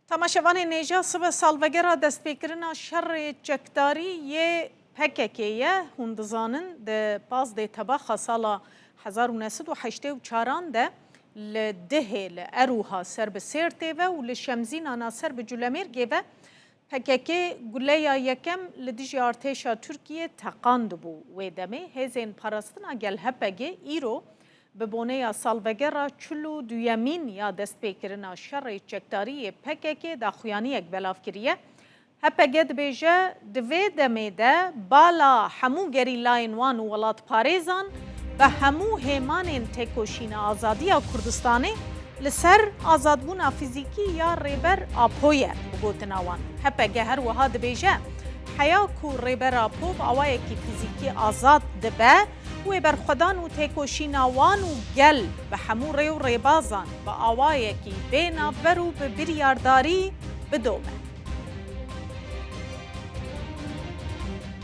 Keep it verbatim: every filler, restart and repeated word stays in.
Temaşevanên hêja, sibe salvegera destpêkirina şerê çekdarî yê P K K ye. Hûn dizanin, di pazdeh Tebaxa sala hezar û neh sed û heştê û çaran de li Dihê, li Erûha ser bi Sêrtê ve û li Şemzînana ser bi Culemêrgê ve P K K guleya yekem li dijî artêşa Tirkiyê teqandibû. Wê demê hêzên parastina gel H P G îro bi boneya salvegera çil û duyemîn ya destpêkirina şerê çekdarî yê P K K daxuyaniyek belav kiriye. H P G dibêje, di vê demê de bala hemû gerîlayên wan û welatparêzan bi hemû hêmanên têkoşîna azadiya Kurdistanê li ser azadbûna fîzîkî ya Rêber Apo ye, bi gotina wan. H P G her wiha dibêje, heya ku Rêber Apo bi awayekî fîzîkî azad dibe, wê berxwedan û têkoşîna wan û gel bi hemû rê û rêbazan bi awayekî bê navber û bi biryardarî bidome.